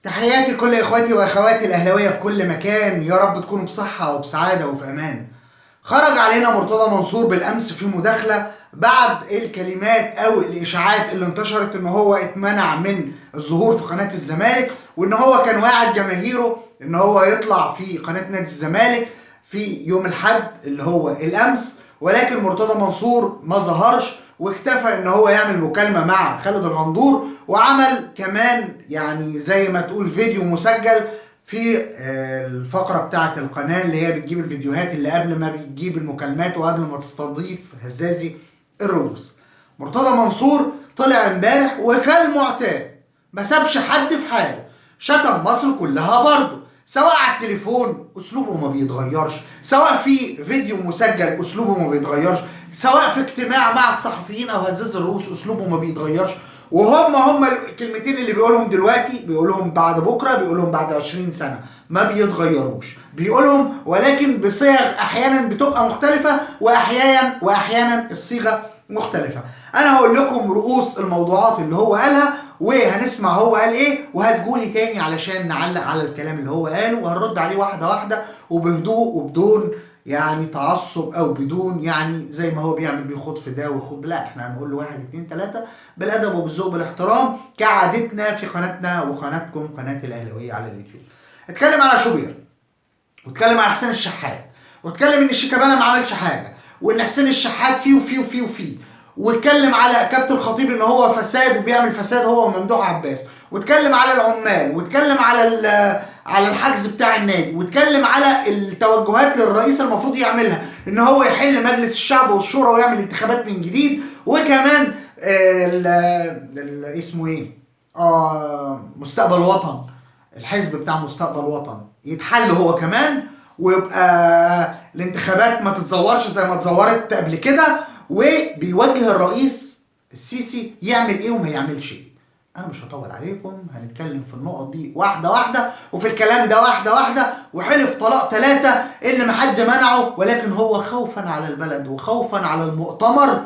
تحياتي لكل اخواتي واخواتي الاهلاوية في كل مكان، يا رب تكونوا بصحة وبسعاده وفي امان. خرج علينا مرتضى منصور بالامس في مداخله بعد الكلمات او الاشاعات اللي انتشرت ان هو اتمنع من الظهور في قناة الزمالك، وان هو كان واعد جماهيره ان هو يطلع في قناة نادي الزمالك في يوم الاحد اللي هو الامس، ولكن مرتضى منصور ما ظهرش واكتفى ان هو يعمل مكالمة مع خالد الغندور، وعمل كمان يعني زي ما تقول فيديو مسجل في الفقرة بتاعه القناة اللي هي بتجيب الفيديوهات اللي قبل ما بتجيب المكالمات وقبل ما تستضيف هزازي الرؤوس. مرتضى منصور طلع امبارح وكالمعتاد ما سابش حد في حاله، شتم مصر كلها برضه، سواء على التليفون اسلوبه ما بيتغيرش، سواء في فيديو مسجل اسلوبه ما بيتغيرش، سواء في اجتماع مع الصحفيين او هزاز الرؤوس اسلوبه ما بيتغيرش. وهم الكلمتين اللي بيقولهم دلوقتي بيقولهم بعد بكره، بيقولهم بعد 20 سنة، ما بيتغيروش، بيقولهم ولكن بصيغ احيانا بتبقى مختلفة واحيانا الصيغة مختلفة. انا هقول لكم رؤوس الموضوعات اللي هو قالها وهنسمع هو قال ايه، وهتجولي تاني علشان نعلق على الكلام اللي هو قاله وهنرد عليه واحدة واحدة وبهدوء وبدون يعني تعصب او بدون يعني زي ما هو بيعمل بيخوض في ده ويخوض، لا احنا هنقول له 1 2 3 بالادب وبالذوق بالاحترام كعادتنا في قناتنا وقناتكم قناة الاهلاوية على اليوتيوب. اتكلم على شوبير، واتكلم على حسين الشحات، واتكلم ان شيكابالا ما عملش حاجة، وان حسين الشحات فيه وفيه وفيه وفيه، واتكلم على كابتن الخطيب ان هو فساد وبيعمل فساد هو وممدوح عباس، واتكلم على العمال، واتكلم على الحجز بتاع النادي، واتكلم على التوجهات للرئيس المفروض يعملها ان هو يحل مجلس الشعب والشورى ويعمل انتخابات من جديد، وكمان اسمه ايه؟ مستقبل وطن، الحزب بتاع مستقبل وطن يتحل هو كمان، ويبقى الانتخابات ما تتزورش زي ما اتزورت قبل كده، وبيوجه الرئيس السيسي يعمل ايه وما يعملش ايه. انا مش هطول عليكم، هنتكلم في النقط دي واحدة واحدة وفي الكلام ده واحدة واحدة. وحلف طلاق 3 اللي محد منعه، ولكن هو خوفا على البلد وخوفا على المؤتمر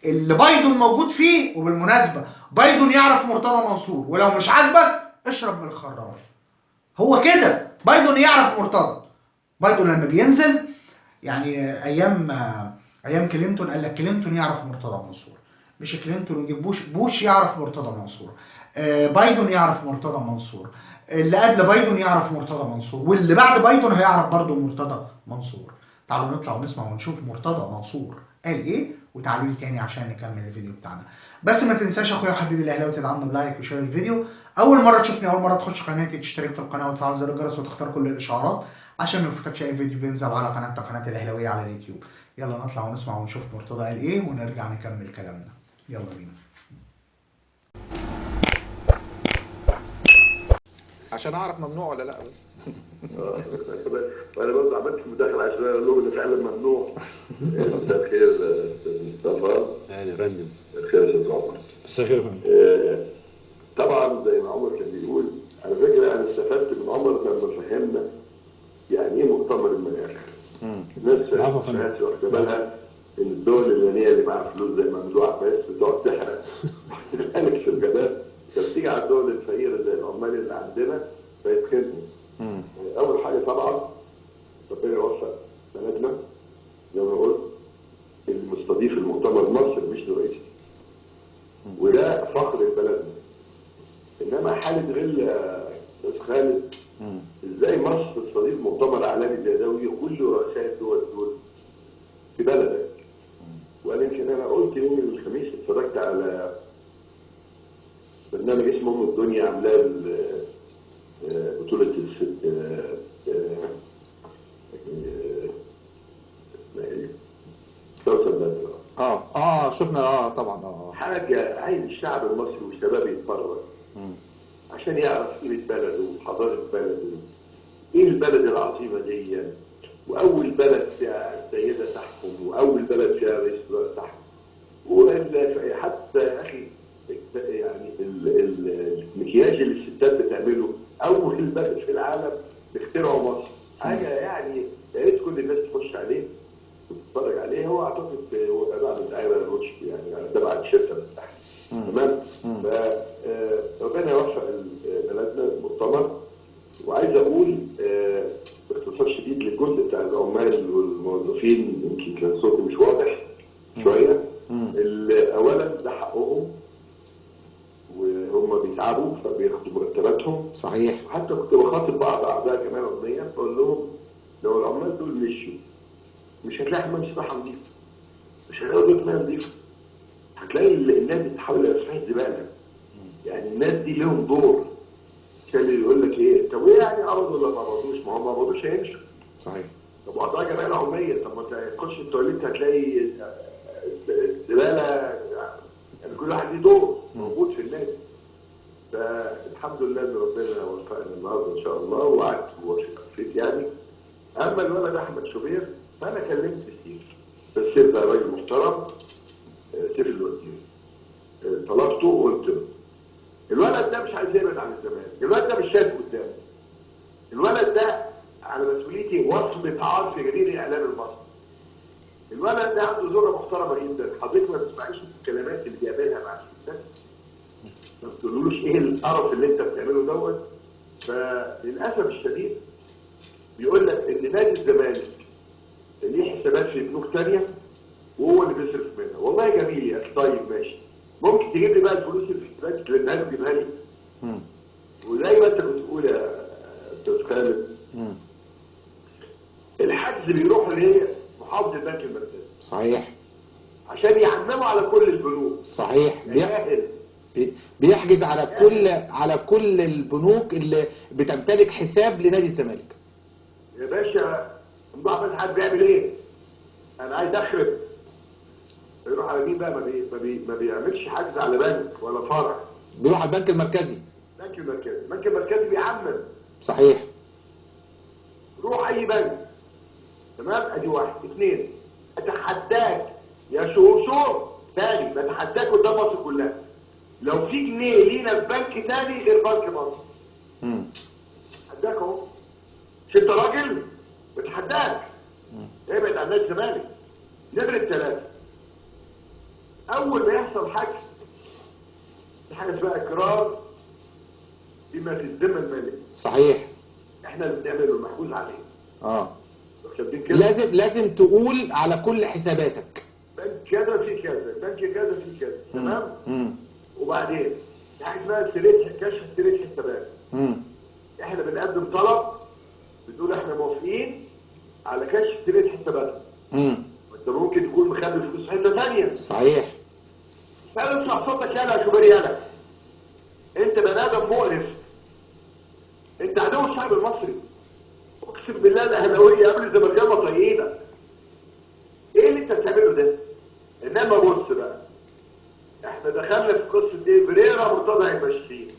اللي بايدن موجود فيه. وبالمناسبة بايدن يعرف مرتضى منصور، ولو مش عاجبك اشرب من الخرار. هو كده بايدن يعرف مرتضى. بايدن لما بينزل يعني ايام كلينتون قال لك كلينتون يعرف مرتضى منصور، مش كلينتون يجيب بوش، بوش يعرف مرتضى منصور، بايدن يعرف مرتضى منصور، اللي قبل بايدن يعرف مرتضى منصور، واللي بعد بايدن هيعرف برضه مرتضى منصور. تعالوا نطلع ونسمع ونشوف مرتضى منصور قال ايه، وتعالوا لي تاني عشان نكمل الفيديو بتاعنا. بس ما تنساش اخويا وحبيبي الاهلاوي تدعمنا ب like و share الفيديو. اول مرة تشوفني، اول مرة تخش قناتي، تشترك في القناة وتفعل زر الجرس وتختار كل الاشعارات عشان ما يفوتكش اي فيديو بينزل على قناتنا قناة الاهلاوية على اليوتيوب. يلا نطلع ونسمع ونشوف مرتضى قال ايه ونرجع نكمل كلامنا. يلا بينا. عشان اعرف ممنوع ولا لا بس. وانا برضه عملت مداخله عشان اقول لهم ان فعلا ممنوع. مساء الخير استاذ مصطفى. اهلا يا فندم. مساء الخير يا استاذ عمر. مساء الخير يا فندم. طبعا زي ما عمر كان بيقول، على فكرة انا استفدت من عمر لما فهمنا يعني ايه مؤتمر المناخ. الناس مش واخده بالها ان الدول الغنية اللي معاها فلوس زي ممدوح عباس بتقعد تحرق في الغابات، فبتيجي على الدول الفقيرة زي العمال اللي عندنا فيتخنقوا. اول حاجة طبعا ربنا يوفق بلدنا زي ما قلت، المستضيف المؤتمر مصر مش رئيس، وده فخر لبلدنا. انما حاله غل يا استاذ خالد، ازاي مصر تستضيف مؤتمر عالمي زي ده ويجي كل رؤساء الدول دول في بلدك؟ وانا يمكن انا قلت يوم الخميس اتفرجت على برنامج اسمه ام الدنيا عاملاه بطولة الست سوسن بدر. شفنا طبعا. حاجة عايز الشعب المصري والشباب يتفرج عشان يعرف قيمة بلده وحضارة بلده، ايه البلد العظيمة دي، واول بلد فيها سيدة تحكم، واول بلد فيها رئيس تحكم. وحتى يا اخي يعني المكياج اللي الستات بتعمله اول بلد في العالم بيخترعوا مصر، حاجة يعني يا ريت كل الناس تخش عليه وتتفرج عليه. هو اعتقد هو بعمل دعاية يعني تبع الشركة بتاعتها. تمام. فربنا يوفق بلدنا. المؤتمر المؤتمر. وعايز اقول باختصار شديد للجزء بتاع العمال والموظفين، يمكن كان صوتي مش واضح شوية. اولا ده حقهم وهم بيتعبوا فبياخدوا مرتباتهم. صحيح. وحتى كنت بخاطب بعض اعضاء الجمعية العمومية بقول لهم لو العمال دول مشوا مش هتلاقي حمام سباحة نظيف، مش هتلاقي دور مية نظيفة، هتلاقي الناس بتتحول الى سفاح زبالة. يعني الناس دي لهم دور. كان اللي يقول لك ايه، طب وايه يعني قبضوا ولا ما قبضوش؟ ما هم ما قبضوش هيمشوا. صحيح. طب واعضاء الجمعية العمومية، طب ما انت تخش التواليت هتلاقي الزبالة، يعني كل واحد ليه دور موجود في النادي. فالحمد لله ان ربنا وفقنا النهارده ان شاء الله وقعدت ووافقت يعني. اما الولد احمد شوبير فانا كلمت سيف، بس سيف ده راجل محترم، سيف الوزير، طلبته وقلت له الولد ده مش عايز يبعد عن الزمالك، الولد ده مش شايف قدامه، الولد ده على مسؤوليتي وصمة عار في جدير الاعلام المصري. الولد ده عنده زوجه محترمه جدا، حضرتك ما تسمعيش الكلمات اللي بيعملها مع الستات، ما بتقولوش ايه القرف اللي انت بتعمله دوت. فللاسف الشديد بيقول لك ان نادي الزمالك ليه حسابات في بنوك ثانية وهو اللي بيصرف منها. والله جميل يا اخي، طيب ماشي، ممكن تجيب لي بقى الفلوس اللي في الحسابات اللي تجيبها لي؟ وزي ما انت بتقول يا استاذ خالد، الحجز بيروح ليه؟ محافظ البنك المركزي. صحيح. عشان يعمموا على كل البنوك. صحيح. بيحجز على كل البنوك اللي بتمتلك حساب لنادي الزمالك. يا باشا مضاعف حد بيعمل ايه؟ انا عايز اخرب. يروح على مين بقى؟ ما بيعملش حجز على بنك ولا فرع، بيروح على البنك المركزي. البنك المركزي، البنك المركزي بيعمم. صحيح. روح اي بنك. تمام، ادي واحد. اثنين، اتحداك يا شوشو تاني، بتحداك قدام مصر كلها، لو في جنيه لينا في بنك تاني غير بنك مصر. اتحداك اهو. مش انت راجل؟ بتحداك. ابعد عن نادي الزمالك. نمرة ثلاثة، أول ما يحصل حجز في حاجة اسمها إقرار بما في الذمة المالية. صحيح. احنا اللي بنعمله المحجوز عليه. كده؟ لازم تقول على كل حساباتك. بنك كذا في كذا، بنك كذا في كذا، تمام؟ وبعدين في حاجة اسمها كشف سيرة حسابات. احنا بنقدم طلب بنقول احنا موافقين على كشف سيرة حساباتنا. انت ممكن تكون مخبي فلوس في حتة ثانية. صحيح. فانا اسمع صوتك يالا يا شوبير يالا. انت بني ادم مقرف. انت عدو الشعب المصري. اقسم بالله الاهلاوية قبل الزملكاويه ما طايقينك. ايه اللي انت بتعمله ده؟ انما بص بقى، احنا دخلنا في قصة ايه؟ بريرا مرتضى هيمشيه.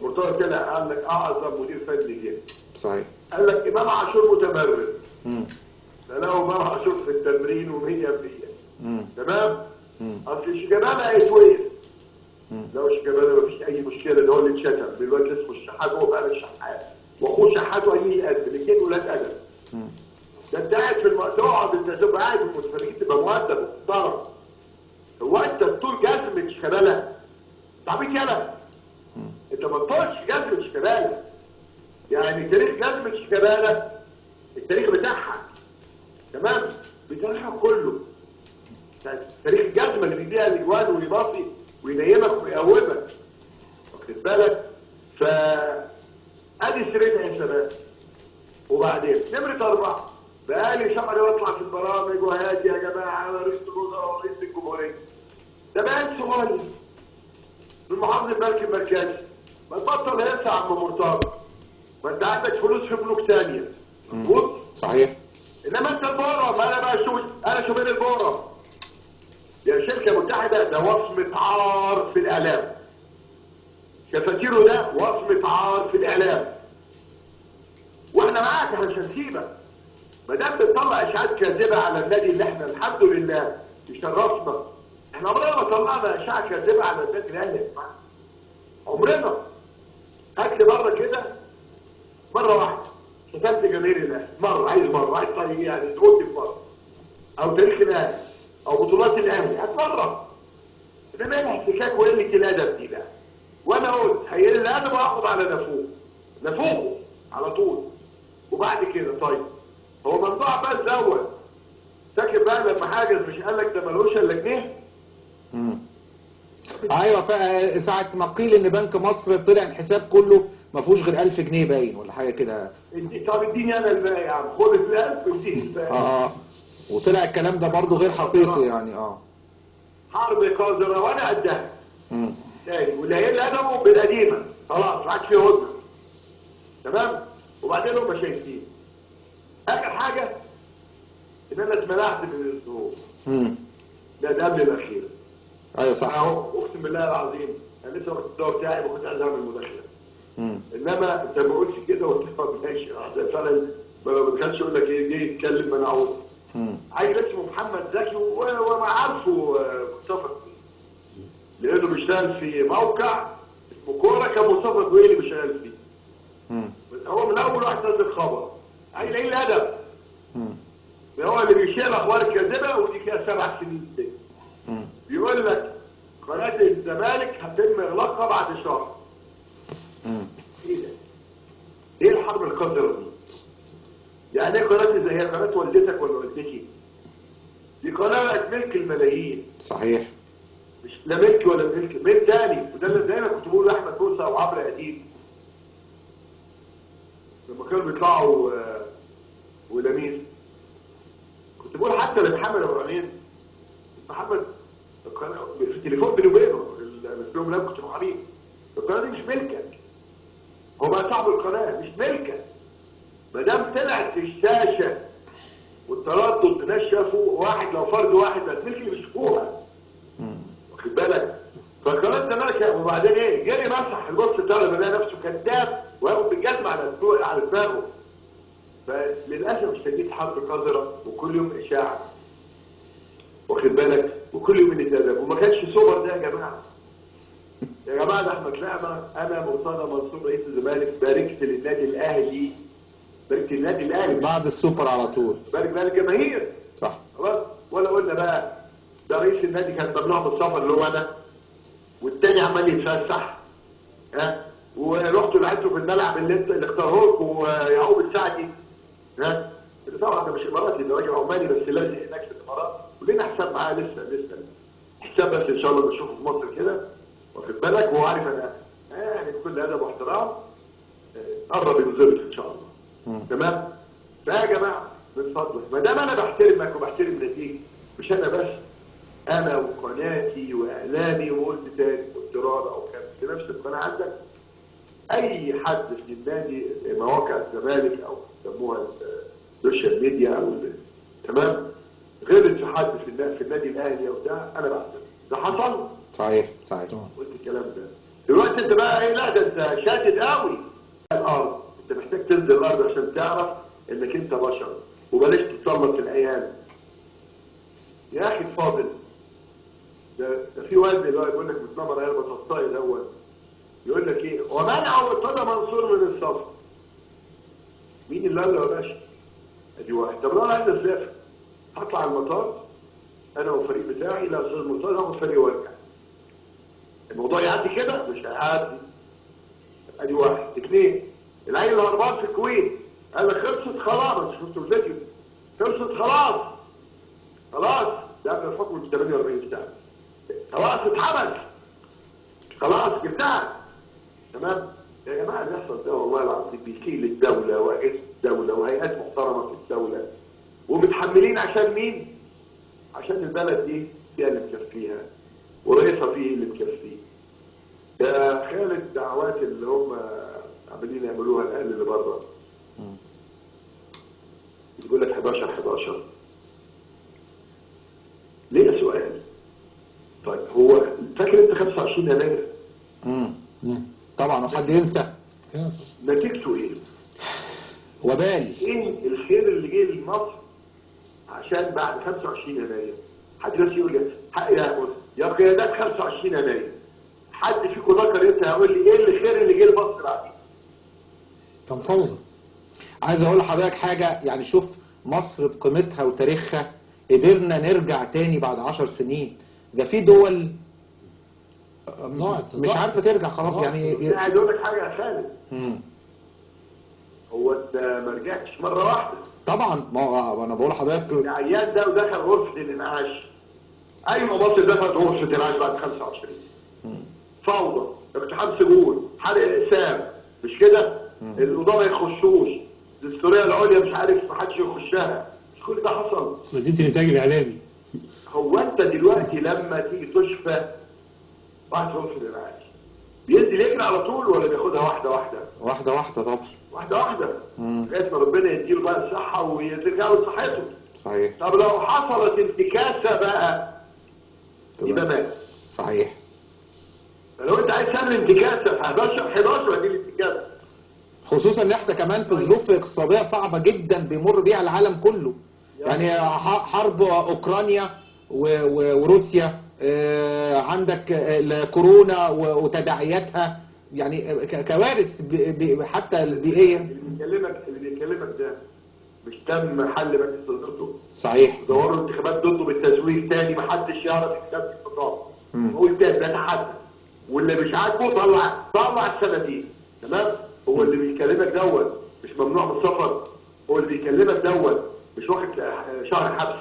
مرتضى طلع قال لك اعظم مدير فني جه. صحيح. قال لك امام عاشور متمرد. فلقوا امام عاشور في التمرين و100%. تمام؟ اصل شيكابالا هيتوقف. لو شيكابالا مفيش اي مشكلة، ده هو اللي اتشتم دلوقتي اسمه الشحات، هو بقى الشحات واخوه شحات وقليل الادب، الاثنين ولاد ادب. ده انت قاعد في تقعد انت تبقى قاعد في المتفرجين تبقى مؤدب ومحترم. هو انت بتقول جزمه شيكابالا؟ انت عبيط يالا. انت ما تطولش جزمه شيكابالا. يعني تاريخ جزمه شيكابالا التاريخ بتاعها، تمام؟ بتاريخها كله. تاريخ الجزمة اللي بيديها الاجوان ويباصي وينيمك ويقومك. واخد بالك؟ ف ادي سيرتها حسابات. وبعدين نمرة أربعة، بقالي شهر بطلع في البرامج وهادي يا جماعة أنا رئيس الوزراء ورئيس الجمهورية. ده بقى صغير من محافظ البنك المركزي. ما تبطل هيصة يا عم مرتضى. ما أنت عندك فلوس في بنوك ثانية. مظبوط؟ صحيح. إنما أنت البورة، ما أنا بقى شو أنا شوبير البورة. يا شركة متحدة ده وصمة عار في الإعلام. شفاتيره ده وصمة عار في الإعلام. واحنا معاك، احنا مش هنسيبك. ما دام بتطلع اشاعات كاذبة على النادي اللي احنا الحمد لله يشرفنا. احنا عمرنا ما طلعنا اشاعة كاذبة على النادي الاهلي يا جماعة. عمرنا. هات لي مرة كده، مرة واحدة شتمت جماهير الاهلي، مرة، عايز مرة، عايز طيب يعني تقول في مرة. او تاريخ الاهلي او بطولات الاهلي، هات مرة. انما ايه الاحتكاك وقلة الادب دي بقى؟ وانا قلت هيقل الادب واخد على نافوخ. نفوقه على طول. وبعد كده طيب هو ممدوح عباس دوت فاكر بقى لما حاجز مش قال لك ده ملوش الا جنيه؟ ايوه، ساعة ما قيل ان بنك مصر طلع الحساب كله ما فيهوش غير 1000 جنيه باين ولا حاجة كده. طب اديني انا الباقي يا عم، خد ال1000 واديني الباقي. وطلع الكلام ده برضه غير حقيقي يعني. حرب قذرة وانا قدها. تاني واللي هيقل ادبه بالقديمه خلاص ما عادش فيه هدنة. تمام؟ وبعدين هم شايفين. اخر حاجة ان انا اتمنعت من الظهور. ده قبل الاخير. ايوه صح. اهو اقسم بالله العظيم انا لسه واخد الدواء بتاعي ما كنت عايز اعمل مداخله. انما انت ما قلتش كده وانت ماشي فعلا ما بدخلش اقول لك ايه جاي يتكلم ما انا عاوز. عايز اسمه محمد زكي وما عارفه مصطفى لانه بيشتغل في موقع اسمه كورة، كان مصطفى جويلي بيشتغل فيه. هو من اول واحد نزل خبر عايز ايه الادب. هو اللي بيشيل اخبار الكاذبة ودي فيها 7 سنين تاني. بيقول لك قناة الزمالك هتم اغلاقها بعد شهر. ايه ده؟ ايه الحرب القذرة دي؟ يعني ايه قناة زي هي قناة والدتك ولا والدتي؟ دي قناة بقت ملك الملايين. صحيح. مش لا ملك ولا ملك، ملك تاني، وده اللي دايما كنت بقوله لاحمد موسى وعمرو اديب لما كانوا بيطلعوا ولميس، كنت بقول حتى لمحمد ابو عينين، محمد في التليفون بيني وبينه اللي لهم كنت محامين، القناة دي مش ملكك. هو بقى صاحب القناة مش ملكك. ما دام طلعت في الشاشة والتردد الناس شافوا واحد، لو فرد واحد بقت ملك اللي بيشوفوها. واخد بالك؟ فقناه الزمالك وبعدين ايه؟ جري مسح البص بتاعه لما لقى نفسه كذاب وياخد بالجزمه على دماغه. فللاسف الشديد حرب قذرة وكل يوم اشاعة. واخد بالك؟ وكل يوم اللي وما كانش سوبر ده يا جماعة. يا جماعة ده احنا طلعنا، انا مرتضى منصور رئيس الزمالك باركت للنادي الاهلي، باركت للنادي الاهلي بعد السوبر على طول، بارك بقى للجماهير. صح. خلاص، ولا قلنا بقى ده رئيس النادي كان ممنوع من السفر اللي هو انا، والتاني عمال يتفسح، ها، ورحتوا لعبتوا في الملعب اللي انت اللي اختاره لكم يعقوب السعدي، ها، اللي طبعا ده مش اماراتي، ده راجل عماني بس لازق هناك في الامارات، ولينا حساب معاه لسه حساب، بس ان شاء الله بنشوفه في مصر كده، واخد بالك؟ وهو عارف انا يعني بكل ادب واحترام قرب ينزلك ان شاء الله. تمام؟ فيا جماعة من فضلك، ما دام انا بحترمك وبحترم نتيجتي، مش انا بس، انا وقناتي واعلامي، وقلت تاني قلت رابع وخامس في نفس القناة عندك، اي حد في النادي مواقع الزمالك او بيسموها ال social media او تمام، غلط في حد في النادي الاهلي او ده، انا بعتذر. ده حصل؟ صحيح صحيح. قلت الكلام ده. دلوقتي انت بقى ايه؟ لا ده انت شاتت قوي الارض، انت محتاج تنزل الارض عشان تعرف انك انت بشر، وبلاش تتسلط في الايام. يا اخي الفاضل، ده في واد اللي هو يقول لك متنمر على البطاطاي دوت، يقول لك ايه؟ ومنعوا مرتضى منصور من السفر. مين اللي قال له يا باشا؟ ادي واحد. طب لو انا عايز اسافر هطلع المطار انا والفريق بتاعي، لا استاذ مرتضى هاخد فريق وارجع. الموضوع يعدي كده؟ مش هيعدي. ادي واحد. اثنين، العيل اللي هربان في الكويت قال لك خلصت خلاص، شفتوا الفيديو، خلصت خلاص خلاص، ده قبل الحكم ب 48 ساعة، خلاص اتحبس، خلاص جبتها. تمام؟ يا جماعة اللي بيحصل ده والله العظيم بيكيل الدولة واجهزة الدولة وهيئات محترمه في الدولة، ومتحملين عشان مين؟ عشان البلد دي فيها اللي مكفيها ورئيسها فيه اللي مكفيه. ده خالد الدعوات اللي هم عمالين يعملوها الاهل اللي بره. بيقول لك 11 11. ليه سؤال؟ طيب هو فاكر انت 25 يناير؟ طبعا، وحد ينسى؟ نتيجته ايه؟ وبال ايه الخير اللي جه لمصر عشان بعد 25 يناير؟ حد بس يقول لي يا قيادات 25 يناير، حد فيكم ذكر انت هيقول لي ايه الخير اللي جه لمصر بعدين؟ كان فوضى. عايز اقول لحضرتك حاجة، يعني شوف مصر بقيمتها وتاريخها قدرنا نرجع تاني بعد 10 سنين. ده في دول مش عارفه ترجع خلاص. يعني عايز اقول لك حاجة يا خالد، انت ما رجعتش مرة واحدة. طبعا، ما انا بقول لحضرتك العيان ده ودخل غرفة الانعاش. ايوه، مصر دخلت غرفة الانعاش بعد 25. فوضى، اقتحام سجون، حرق اقسام، مش كده؟ القضاة ما يخشوش، الدستورية العليا مش عارف ما حدش يخشها، مش كل ده حصل. مدينة الانتاج الاعلامي. هو انت دلوقتي لما تيجي تشفى واحد في غرفة الانعاش بينزل يجري على طول ولا بياخدها واحدة واحدة؟ واحدة واحدة طبعا. واحدة واحدة لغاية ما ربنا يديله بقى الصحة ويرجع له صحته. صحيح. طب لو حصلت انتكاسه بقى يبقى مات. صحيح. فلو انت عايز تعمل انتكاسه في 11 دي الانتكاسه. خصوصا ان احنا كمان في ظروف اقتصادية صعبة جدا بيمر بيها العالم كله. يعني حرب اوكرانيا وروسيا، عندك الكورونا وتداعياتها، يعني كوارث حتى البيئية. اللي بيكلمك ده مش تم حل مجلس ادارته. صحيح. دوروا الانتخابات ضده بالتزوير تاني، محدش يعرف يكتب الخطاب. قول تاني بتحدى، واللي مش عاجبه طلع الصناديق. تمام؟ هو اللي بيكلمك دوت مش ممنوع من السفر، هو اللي بيكلمك دوت مش واخد شهر حبس.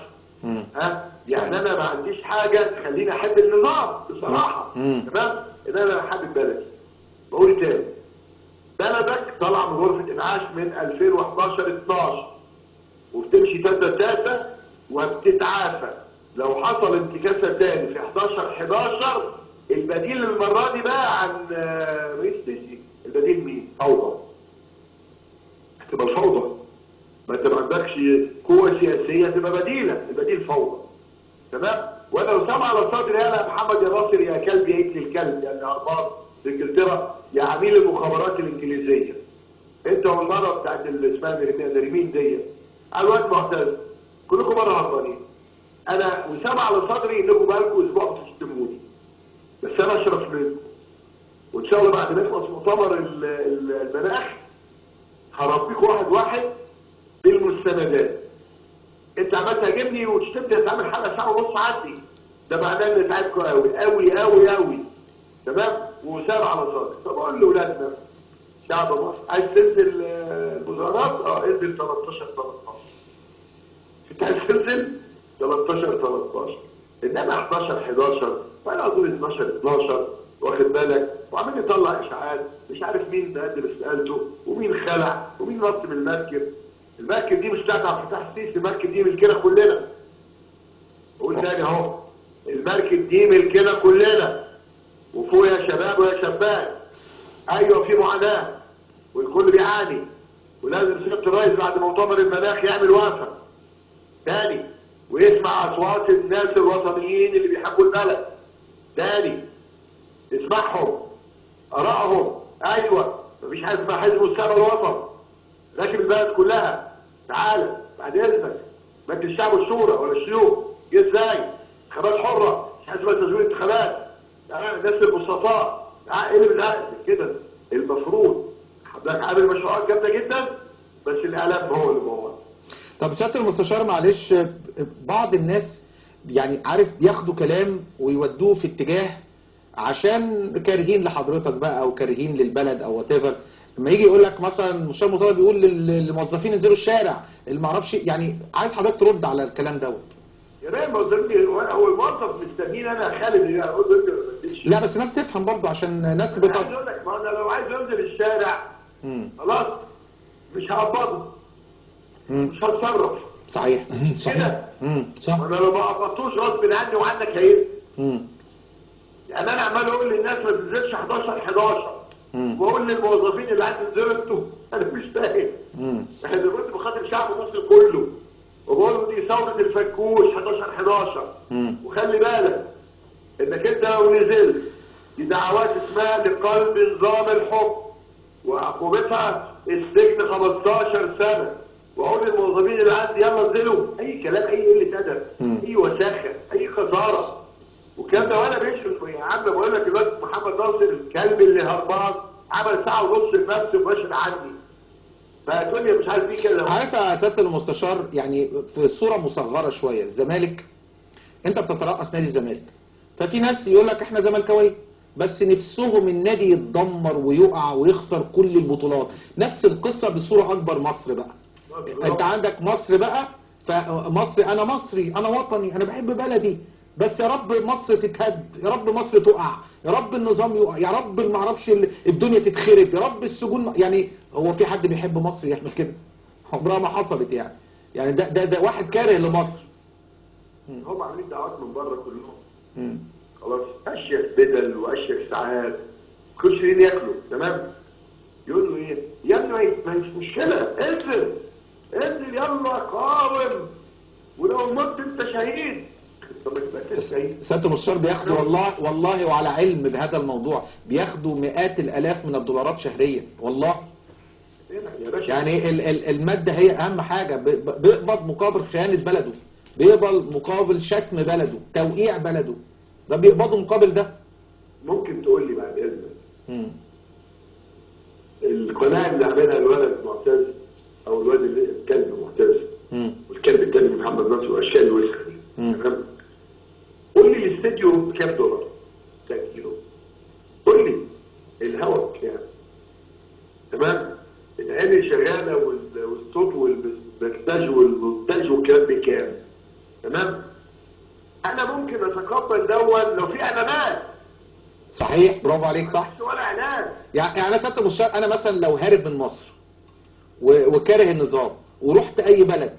ها؟ يعني انا ما عنديش حاجة تخليني احب النظام بصراحة. تمام؟ ان انا حابب بلدي. بقول تاني، بلدك طالعه من غرفة انعاش من 2011 12 وبتمشي تاتا تاتا وبتتعافى. لو حصل انتكاسه تاني في 11 11 البديل المرة دي بقى عن رئيس السيسي، البديل مين؟ فوضى. هتبقى الفوضى. ما انت ما عندكش قوة سياسية تبقى بديله، البديل فوضى. تمام؟ وانا وسام على صدري يا محمد يا ناصر يا كلب يا ابن الكلب يا اللي هربان في انجلترا يا عميل المخابرات الانجليزية. انت والمرة بتاعت اللي اسمها نرمين دي. على الواد معتز كلكم بره هربانين. انا وسام على صدري انكم بقالكم اسبوع بتشتموني. بس انا اشرف منكم. وان شاء الله بعد ما يخلص مؤتمر المناخ هربيكم واحد واحد بالمستندات. انت عمال تهاجمني وتشتمني، هتعمل حلقة ساعة ونص عندي. ده معناه ان تعبكم قوي قوي قوي قوي. تمام؟ وسام على صدري. طب اقول لاولادنا شعب مصر عايز تنزل المظاهرات؟ انزل 13 13. انت عايز تنزل 13 13، انما 11 11 وانا اظن 12 12 واخد بالك؟ وعمال يطلع اشاعات مش عارف مين مقدم استقالته ومين خلع ومين نط من المركب. المركب دي مش بتاعت عبد الفتاح السيسي، المركب دي ملكنا كلنا. قول تاني اهو، المركب دي ملكنا كلنا. وفوق يا شباب ويا شباب، ايوه في معاناة والكل بيعاني، ولازم سيادة الرئيس بعد مؤتمر المناخ يعمل وقفه تاني ويسمع اصوات الناس الوطنيين اللي بيحبوا البلد تاني، اسمعهم ارائهم. ايوه مفيش حاجة اسمها حزب مستقبل الوطن راكب البلد كلها. تعالى بعد اذنك، مجلس الشعب والشورى ولا الشيوخ جه ازاي؟ انتخابات حره، مش حاجة اسمها تزوير انتخابات. الناس البسطاء، ايه اللي بالعقل كده؟ المفروض حضرتك عامل مشروعات جامدة جدا، بس الاعلام هو اللي بوظ. طب سيادة المستشار معلش، بعض الناس يعني عارف بياخدوا كلام ويودوه في اتجاه عشان كارهين لحضرتك بقى او كارهين للبلد او whatever. لما يجي يقول لك مثلا المستشار مرتضى بيقول للموظفين انزلوا الشارع، اللي ما اعرفش، يعني عايز حضرتك ترد على الكلام دوت. يا ريت هو الموظف مستنيين انا يا خالد اقول له انزل ولا ما تنزلش. لا بس الناس تفهم برضه عشان ناس عايز اقول لك، ما انا لو عايز انزل الشارع خلاص مش هقبضه، مش هتصرف. صحيح كده. صح. انا لو ما قبضتوش غصب عني وعنك هينزل. يعني انا عمال اقول للناس ما تنزلش 11 11 واقول للموظفين اللي عايز تنزلوا انتوا، انا مش فاهم. احنا دلوقتي بخاطب شعب مصر كله وبقول له دي ثورة الفكوش 11 11. وخلي بالك انك انت لو نزلت دي دعوات اسمها لقلب نظام الحكم وعقوبتها السجن 15 سنة، واقول للموظفين اللي عندي يلا انزلوا، اي كلام، اي قلة ادب، اي وساخة، اي خسارة والكلام ده. وانا بشرف يا عم، بقول لك الواد محمد ناصر الكلب اللي هربان عمل ساعة ونص في نفسه وبشر عني، فهتقول لي مش عارف ايه كده. عارف يا سيادة المستشار، يعني في صوره مصغرة شوية، الزمالك انت بتترأس نادي الزمالك، ففي ناس يقول لك احنا زملكاويه، بس نفسهم النادي يتدمر ويقع ويخسر كل البطولات. نفس القصة بصورة اكبر مصر بقى. انت عندك مصر بقى، فمصر انا مصري، انا وطني، انا بحب بلدي، بس يا رب مصر تتهد، يا رب مصر تقع، يا رب النظام يقع، يا رب ما اعرفش الدنيا تتخرب، يا رب السجون. يعني هو في حد بيحب مصر يعمل كده؟ عمرها ما حصلت. يعني يعني ده واحد كاره لمصر. هم عاملين دعوات من بره كلهم. خلاص، اشيك بدل واشيك ساعات، كل شيء ياكلوا، تمام؟ يقول له ايه؟ يا ابني ما فيش مشكلة، انزل انزل يلا قاوم، ولو مت انت شهيد. سيادة المستشار بياخدوا والله والله، وعلى علم بهذا الموضوع، بياخدوا مئات الالاف من الدولارات شهريا والله. يعني المادة هي اهم حاجة. بيقبض مقابل خيانة بلده، بيقبض مقابل شتم بلده، توقيع بلده، ده بيقبضوا مقابل ده. ممكن تقول لي بعد اذنك القناة اللي عاملها الولد معتز، او الواد اللي الكلب معتز، والكلب التاني محمد نصر، واشكال الوسخة دي، تمام؟ قول لي الاستديو بكام دولار؟ تأجيره. قول لي الهواء بكام؟ تمام؟ العين شغالة والصوت والمكتاج والمونتاج والكلام بكام؟ تمام؟ انا ممكن اتقبل دون لو في اعلانات. صحيح، برافو عليك، صح. ولا اعلان. يعني انا سيادة المستشار، انا مثلا لو هارب من مصر وكاره النظام ورحت اي بلد،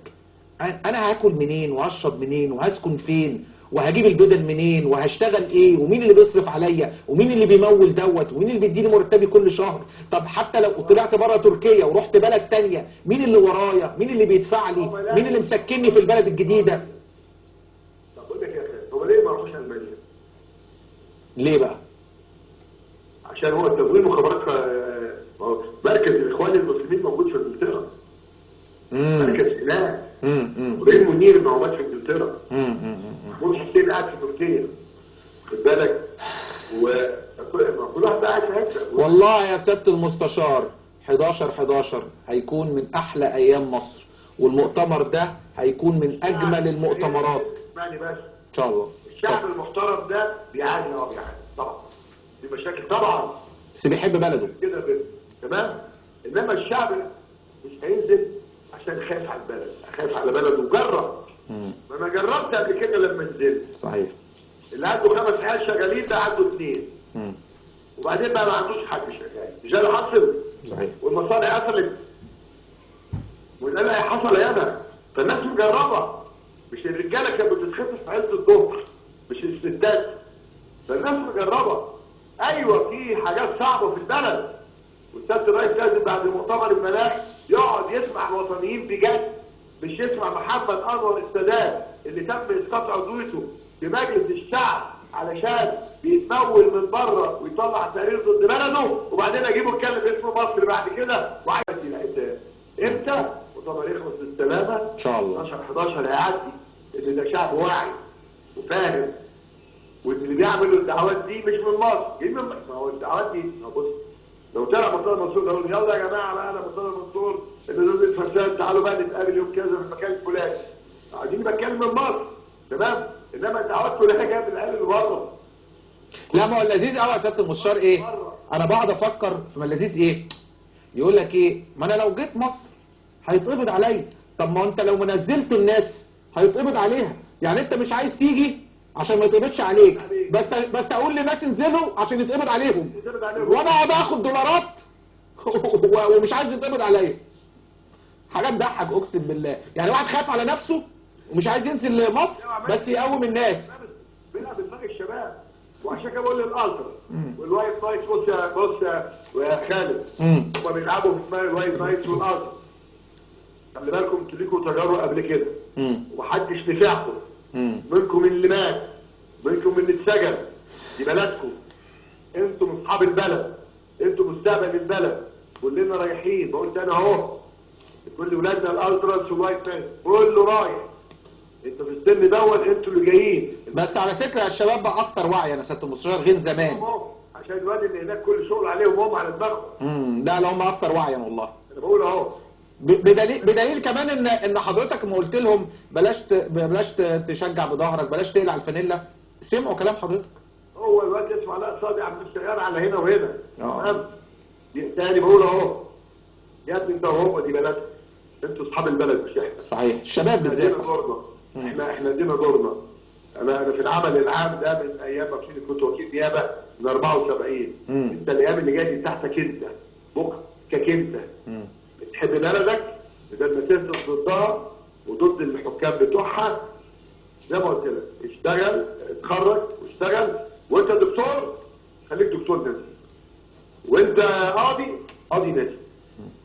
انا هاكل منين وهشرب منين وهسكن فين وهجيب البدل منين وهشتغل ايه ومين اللي بيصرف عليا ومين اللي بيمول دوت ومين اللي بيديني مرتبي كل شهر؟ طب حتى لو طلعت بره تركيا ورحت بلد تانية، مين اللي ورايا؟ مين اللي بيدفع لي؟ مين اللي مسكنني في البلد الجديدة؟ طب اقول لك يا خالد، هو ليه ما راحوش المانيا؟ ليه بقى؟ عشان هو التمويل مخابرات، مركز الاخوان المسلمين موجود في انجلترا. مركز هناك. ابراهيم منير موجود في انجلترا. محمود حسين قاعد في تركيا. خد بالك، وكل واحد قاعد في حتة. والله يا سيادة المستشار 11/11 هيكون من احلى ايام مصر، والمؤتمر ده هيكون من اجمل المؤتمرات. اسمعني بس. ان شاء الله. الشعب المحترم ده بيعاني، بيعاني طبعا. في مشاكل طبعا، بس بيحب بلده كده، تمام؟ انما الشعب مش هينزل عشان خايف على البلد، خايف على بلده وجرب. ما انا جربت قبل كده لما نزلت. صحيح. اللي عنده 5 عيال شغالين ده عنده 2. وبعدين بقى ما عندوش حد شغال، مش ده اللي حصل؟ صحيح. والمصانع قفلت. واللي حصل ياما، فالناس مجربه. مش الرجالة كانت بتتخطف في عز الظهر، مش الستات. فالناس مجربه. ايوه في حاجات صعبة في البلد. والسيد الرئيس لازم بعد مؤتمر المناخ يقعد يسمع الوطنيين بجد، مش يسمع محمد انور السادات اللي تم اسقاط عضويته في مجلس الشعب علشان بيتمول من بره ويطلع تقرير ضد بلده، وبعدين اجيبه يتكلم باسم مصر بعد كده وعايز يلعب. امتى؟ مؤتمر يخلص بالسلامة ان شاء الله. 12/11 هيعدي، ان ده شعب واعي وفاهم، واللي بيعملوا الدعوات دي مش من مصر، دي من ما هو الدعوات دي. بص، لو طلع مرتضى منصور قالوا يلا يا جماعة بقى انا مرتضى منصور اللي ضد الفساد، تعالوا بقى نتقابل يوم كذا في المكان الفلاني، عايزين بتكلم من مصر، تمام؟ انما الدعوات كلها جاية من العيال اللي بره. لا ما هو اللذيذ قوي يا سيادة المستشار ايه؟ انا بقعد افكر في ما اللذيذ ايه؟ يقول لك ايه؟ ما انا لو جيت مصر هيتقبض عليا. طب ما انت لو نزلت الناس هيتقبض عليها، يعني انت مش عايز تيجي عشان ما يتقبضش عليك، بس اقول للناس انزلوا عشان يتقبض عليهم، وانا اقعد اخد دولارات ومش عايز يتقبض عليا. حاجة تضحك اقسم بالله. يعني واحد خاف على نفسه ومش عايز ينزل لمصر بس يقوم الناس. بيلعب بدماغ الشباب، وعشان كده بقول للالترا وال White Knights، بص يا بص يا خالد، هما بيلعبوا في دماغ ال White Knights والالترا. خلي بالكم انتوا ليكوا تجارب قبل كده ومحدش نفعكم، منكم اللي مات، منكم اللي اتسجن، دي بلدكم، انتم اصحاب البلد، انتم مستقبل البلد، كلنا رايحين. بقول انا اهو كل ولادنا الالتراس وال White Knights كله رايح، انتوا في السن دوت انتوا اللي جايين. بس على فكرة الشباب بقى اكثر وعي يا سيادة المستشار غير زمان، عشان الواد اللي هناك كل شغل عليهم هم على دماغهم. لا لا هم اكثر وعيا والله. انا بقول اهو بدليل كمان ان حضرتك ما قلت لهم بلاش تشجع بظهرك، بلاش تقلع الفانيلا، سمعوا كلام حضرتك. هو الواد اسمه علاء صادق عم شغال على هنا وهنا. تمام؟ تاني بقول اهو يا ابني انت وهو، دي بلدكم، انتوا اصحاب البلد مش احنا. صحيح، الشباب بالذات. احنا ادينا دورنا. انا في العمل العام ده من ايام ما كنت وكيل نيابة من 74. انت الايام اللي جاية دي بتاعتك انت، بكرك انت. بتحب بلدك بدل ما تهتف ضدها وضد الحكام بتوعها. زي ما قلت لك، اشتغل، اتخرج واشتغل، وانت دكتور خليك دكتور نازل، وانت قاضي قاضي نازل،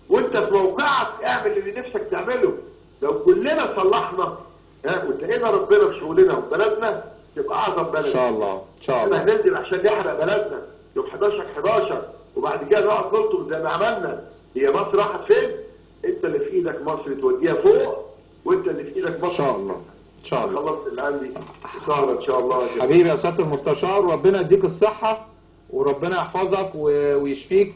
وانت في موقعك اعمل اللي نفسك تعمله. لو كلنا صلحنا واتقينا ربنا في شغلنا وفي بلدنا تبقى اعظم بلد ان شاء الله. ان شاء الله احنا هننزل عشان نحرق بلدنا يوم 11/11 وبعد كده نقعد نلطم زي ما عملنا. هي مصر راحت فين؟ انت اللي في ايدك مصر توديها فوق، وانت اللي في ايدك مصر. ان شاء الله ان شاء الله. خلصت اللي عندي، سهره ان شاء الله. حبيبي يا سيادة المستشار، وربنا يديك الصحة وربنا يحفظك ويشفيك،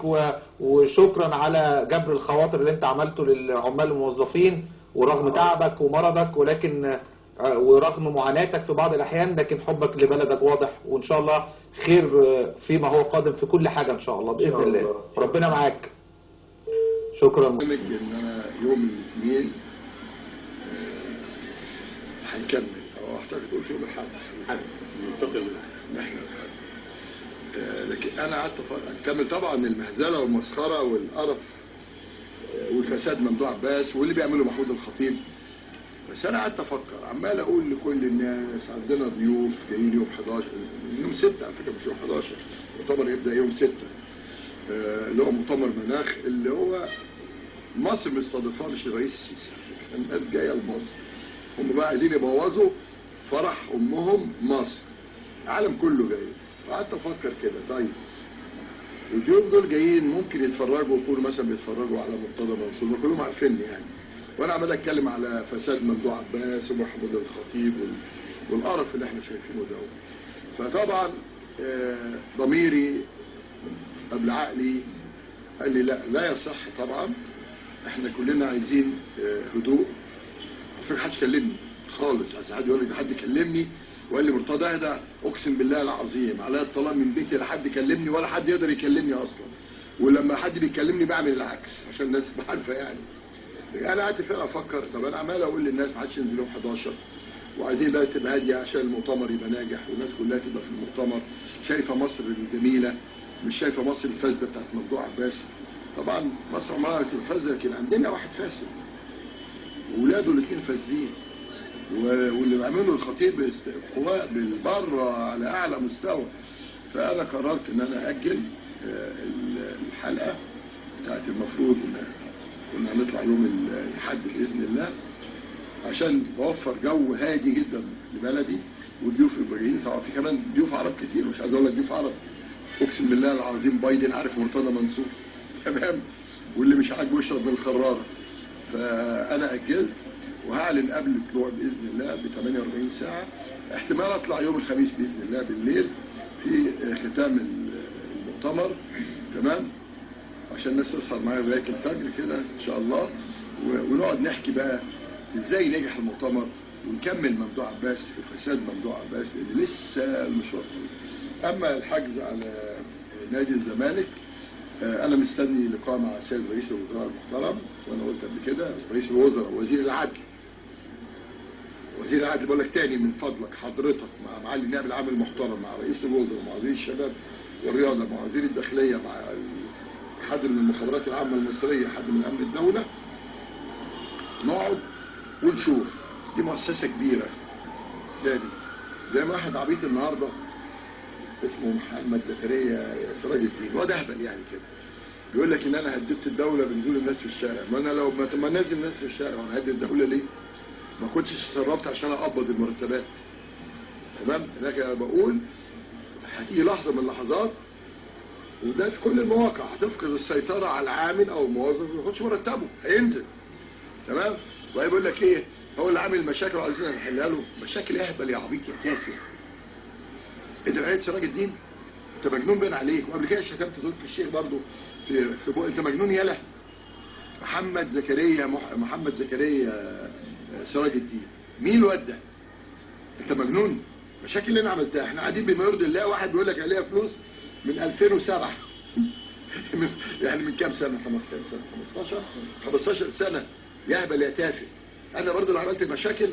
وشكرا على جبر الخواطر اللي انت عملته للعمال الموظفين، ورغم تعبك ومرضك ولكن ورغم معاناتك في بعض الاحيان، لكن حبك لبلدك واضح، وان شاء الله خير فيما هو قادم في كل حاجة ان شاء الله باذن الله. ربنا معاك. شكرا. ان انا يوم الاثنين هنكمل، او اعتقد قلت يوم الاحد ننتقل احنا الاحد، لكن انا قعدت اكمل طبعا المهزلة والمسخره والقرف والفساد ممدوح عباس واللي بيعمله محمود الخطيب. بس انا قعدت افكر، عمال اقول لكل الناس عندنا ضيوف جايين يوم 11، يوم 6 على فكرة، مش يوم 11، المؤتمر يبدا يوم 6، اللي هو مؤتمر مناخ اللي هو مصر مستضيفاه، مش الرئيس السيسي على فكرة. الناس جاية لمصر، هم بقى عايزين يبوظوا فرح امهم مصر، العالم كله جاي. فقعدت افكر كده، طيب الضيوف دول جايين ممكن يتفرجوا، يكونوا مثلا بيتفرجوا على مرتضى منصور، كلهم عارفيني يعني، وانا عمال اتكلم على فساد ممدوح عباس ومحمود الخطيب والقرف اللي احنا شايفينه ده. فطبعا ضميري قبل عقلي قال لي لا، لا يصح طبعا، احنا كلنا عايزين هدوء. على فكرة محدش كلمني خالص، عايز حد يقول لك حد كلمني وقال لي مرتضى اهدى، اقسم بالله العظيم عليا الطلاق من بيتي لا حد كلمني ولا حد يقدر يكلمني اصلا، ولما حد بيكلمني بعمل العكس عشان الناس عارفه يعني. انا قعدت فعلا افكر، طب انا عمال اقول للناس ما حدش ينزل يوم 11، وعايزين البلد تبقى هادية عشان المؤتمر يبقى ناجح، والناس كلها تبقى في المؤتمر شايفه مصر الجميلة، مش شايفه مصر الفاسدة بتاعت ممدوح عباس. طبعا مصر عمرها ما تبقى فاسدة، لكن عندنا واحد فاسد وولاده الاثنين فاسدين، واللي بيعمله الخطيب قواء بالبره على اعلى مستوى. فانا قررت ان انا اجل الحلقة بتاعت المفروض ان كنا هنطلع يوم الاحد باذن الله، عشان بوفر جو هادي جدا لبلدي والضيوف يبقوا جايين. طبعا في كمان ضيوف عرب كتير، مش عايز اقول لك ضيوف عرب، اقسم بالله العظيم بايدن عارف مرتضى منصور تمام، واللي مش عاجبه يشرب من الخراره. فانا اجلت وهعلن قبل الطلوع باذن الله ب 48 ساعة، احتمال اطلع يوم الخميس باذن الله بالليل في ختام المؤتمر تمام، عشان الناس تسهر معايا لغاية الفجر كده ان شاء الله، ونقعد نحكي بقى ازاي نجح المؤتمر ونكمل ممدوح عباس وفساد ممدوح عباس، لان لسه المشوار طويل. اما الحجز على نادي الزمالك، انا مستني لقاء مع السيد رئيس الوزراء المحترم، وانا قلت قبل كده رئيس الوزراء وزير العدل. وزير العدل بقول لك تاني من فضلك حضرتك مع معالي النائب العام المحترم، مع رئيس الوزراء، مع وزير الشباب والرياضة، مع وزير الداخلية، مع حد من المخابرات العامة المصرية، حد من امن الدولة، نقعد ونشوف. دي مؤسسة كبيرة. تاني زي ما واحد عبيط النهارده اسمه محمد زكريا سراج الدين، وده اهبل يعني كده، بيقول لك ان انا هددت الدولة بنزول الناس في الشارع. ما انا لو ما نازل الناس في الشارع وانا هدد الدولة ليه؟ ما كنتش اتصرفت عشان اقبض المرتبات تمام. لكن انا بقول هتيجي لحظة من اللحظات، وده في كل المواقع، هتفقد السيطرة على العامل او الموظف، ما ياخدش مرتبه، هينزل تمام. وهيقول لك ايه؟ هو اللي عامل مشاكل وعايزين نحلها له. مشاكل اهبل يا عبيط يا تافه. انت بقيت سراج الدين؟ انت مجنون باين عليك. وقبل كده شتمت تركي الشيخ برضه في بق، انت مجنون يالا. محمد زكريا محمد زكريا سراج الدين، مين الواد ده؟ انت مجنون؟ المشاكل اللي انا عملتها، احنا قاعدين بما يرضي الله، واحد بيقول لك عليها فلوس من 2007 يعني من كام سنة؟ 15 سنة، 15 سنة. يا هبل يا تافه، انا برضه اللي عملت المشاكل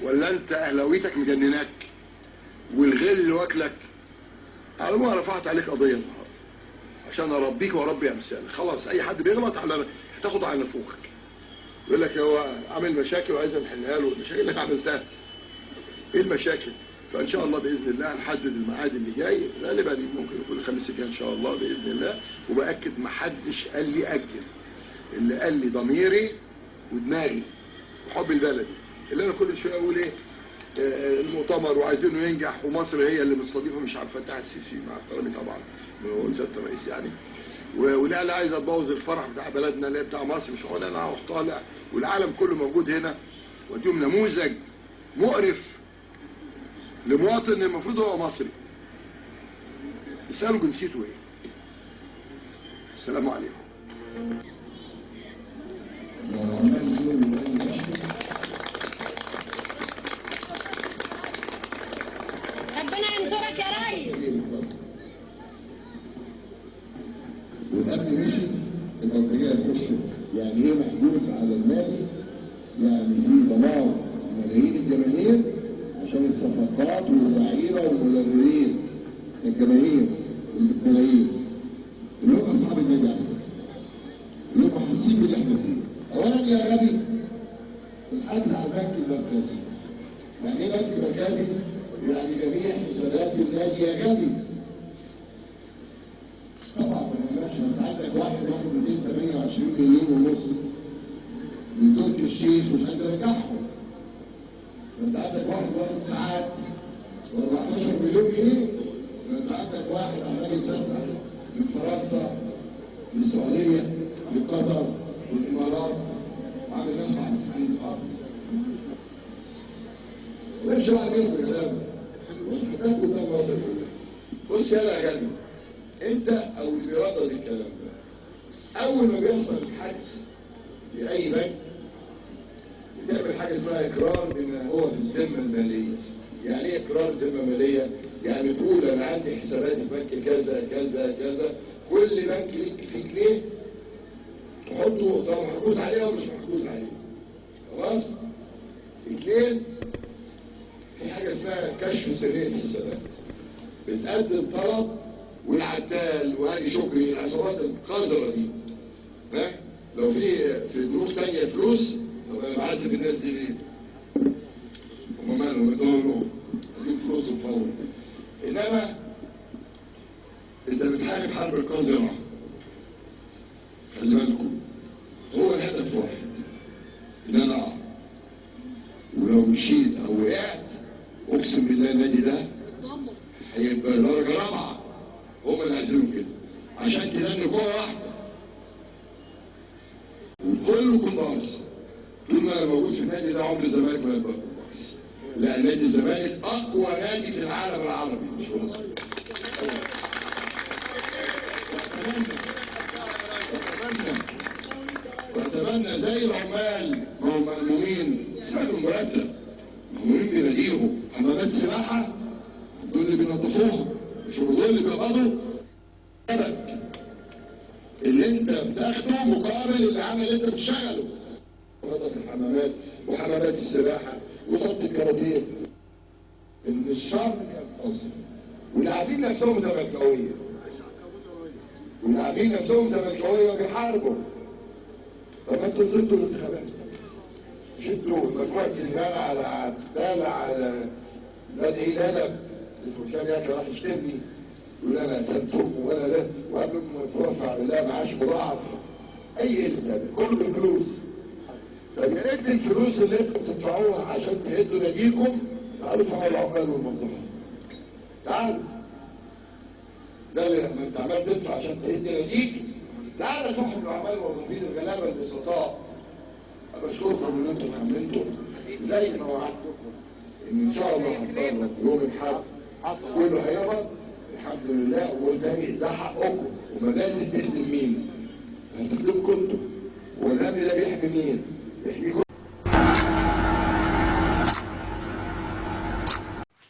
ولا انت اهلاويتك مجنناك والغل واكلك؟ على العموم انا رفعت عليك قضية النهارده عشان اربيك واربي امثالك. خلاص اي حد بيغلط على هتاخده على نافوخك. يقول لك هو عامل مشاكل وعايز نحلها له، المشاكل اللي انا عملتها ايه المشاكل؟ فان شاء الله باذن الله هنحدد الميعاد اللي جاي، غالبا ممكن يكون الخميس الجاي ان شاء الله باذن الله. وباكد ما حدش قال لي اجل، اللي قال لي ضميري ودماغي وحب البلدي، اللي انا كل شوية اقول ايه المؤتمر وعايزينه ينجح ومصر هي اللي مستضيفه، مش عارف فتح السيسي مع احترامي طبعا هو سيادة الرئيس يعني، والاهلي عايزه تبوظ الفرح بتاع بلدنا اللي بتاع مصر، مش هقول انا هروح طالع والعالم كله موجود هنا، واديهم نموذج مقرف لمواطن المفروض هو مصري، يسالوا جنسيته ايه. السلام عليكم. ربنا ينصرك يا ريس. والامن مشي، البلطجيه يخشوا. يعني ايه محجوز على النادي؟ يعني في ضمان ملايين الجماهير عشان الصفقات واللعيبة والمدربين، الجماهير الملايين اللي هم اصحاب النادي على فكرة، اللي هم حاسين باللي احنا فيه. اولا يا غبي الحجز على البنك المركزي. يعني ايه بنك مركزي؟ يعني جميع حسابات النادي يا غبي. طبعا ما ينفعش، انت عندك واحد واخد 228 مليون ونص من تركي الشيخ مش قادر يرجعهم. انت عندك واحد واخد ساعات 14 مليون جنيه، انت عندك واحد عمال يتفسح من فرنسا للسعودية لقطر والامارات وعامل نفسه عبد الحميد خالص. وامشي بقى بيهم بالكلام ده. وحكاك قدام مصر كلها. بص يلا يا غالي، انت او اللي بيردد الكلام ده، اول ما بيحصل الحدث في اي بنك بتعمل حاجة اسمها اقرار بما هو في الذمة المالية. يعني ايه اقرار ذمه ماليه؟ يعني تقول انا عندي حسابات في بنك كذا كذا كذا، كل بنك ليك فيه جنيه تحطه سواء محجوز عليه او مش محجوز عليه. خلاص؟ اثنين، في حاجة اسمها كشف سرية الحسابات. بتقدم طلب والعتال وهاني شكري العصابات القذرة دي، ها؟ لو في بنوك ثانية فلوس، طب انا بعذب الناس دي ليه؟ هم مالهم؟ ادوهم لهم فلوسهم فورا. انما انت بتحارب حرب القذرة، خلي بالكم، هو الهدف واحد، ان انا اقع، ولو مشيت او وقعت اقسم بالله النادي ده هيبقى درجه رابعه. هم اللي عايزينه كده عشان تدنوا قوة واحدة وكله كومبارس. طول ما انا موجود في النادي ده عمر الزمالك ما يبقى كومبارس. لا، نادي الزمالك اقوى نادي في العالم العربي مش في مصر. واتمنى زي العمال ما هم مأمومين، سيبك من مرتب، مأمومين بناديهم، حمامات سباحة دول اللي بينظفوها، مش هم دول اللي بيقبضوا اللي انت بتاخده مقابل العمل اللي انت بتشتغله. نظف الحمامات وحمامات السباحة وصالة الكاراتيه. ان الشر ينتصر، واللاعبين نفسهم زملكاويه، واللاعبين نفسهم زملكاويه وبيحاربوا. طب ما انتوا نزلتوا الانتخابات، مش انتوا مجموعة سليمان على عتال على نادي ايه الادب اسمه هشام ياكل راح يشتمني يقول انا قتلتهم وانا ده، وقبل ما اتوفى على الله معاش مضاعف اي قلة، كله بالفلوس. طب يا ريت الفلوس اللي انتوا بتدفعوها عشان تهدوا ناديكم تعالوا ادفعوا العمال والموظفين. تعالوا. ده اللي لما انت عمال تدفع عشان تهد ناديك، تعالى ادفعهم للعمال والموظفين الغلابة البسطاء. بشكركم ان انتم اتحملتوا زي ما وعدتكم ان شاء الله هتصرف يوم الحد كله هيقبض الحمد لله، والتاني ده حقكم، وما لازم تخدم مين؟ هتخدمكم انتوا، والامن ده بيحمي مين؟ بيحميكم.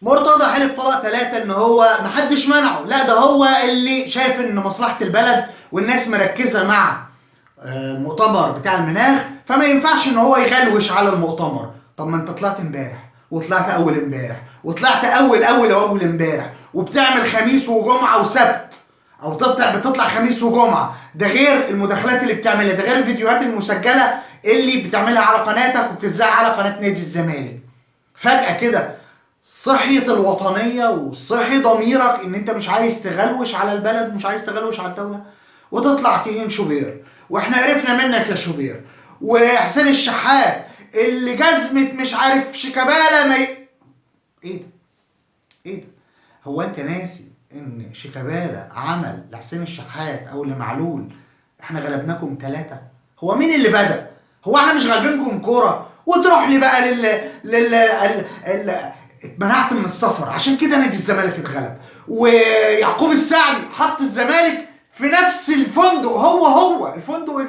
مرتضى حلف طلاق 3 ان هو محدش منعه، لا ده هو اللي شايف ان مصلحة البلد والناس مركزة مع المؤتمر بتاع المناخ، فما ينفعش ان هو يغلوش على المؤتمر. طب ما انت طلعت امبارح وطلعت اول امبارح وطلعت اول اول اول امبارح، وبتعمل خميس وجمعه وسبت، او بتطلع خميس وجمعه، ده غير المداخلات اللي بتعملها، ده غير الفيديوهات المسجلة اللي بتعملها على قناتك وبتتذاع على قناة نادي الزمالك. فجاة كده صحيت الوطنية وصحي ضميرك ان انت مش عايز تغلوش على البلد، مش عايز تغلوش على الدولة، وتطلع تهين شوبير، واحنا عرفنا منك يا شوبير، وحسين الشحات اللي جزمت مش عارف شيكابالا ما ايه ده؟ ايه ده؟ هو انت ناسي ان شيكابالا عمل لحسين الشحات او لمعلول احنا غلبناكم 3؟ هو مين اللي بدأ؟ هو احنا مش غالبينكم كورة؟ وتروح لي بقى لل اتمنعت من السفر، عشان كده نادي الزمالك اتغلب. ويعقوب السعدي حط الزمالك في نفس الفندق، هو الفندق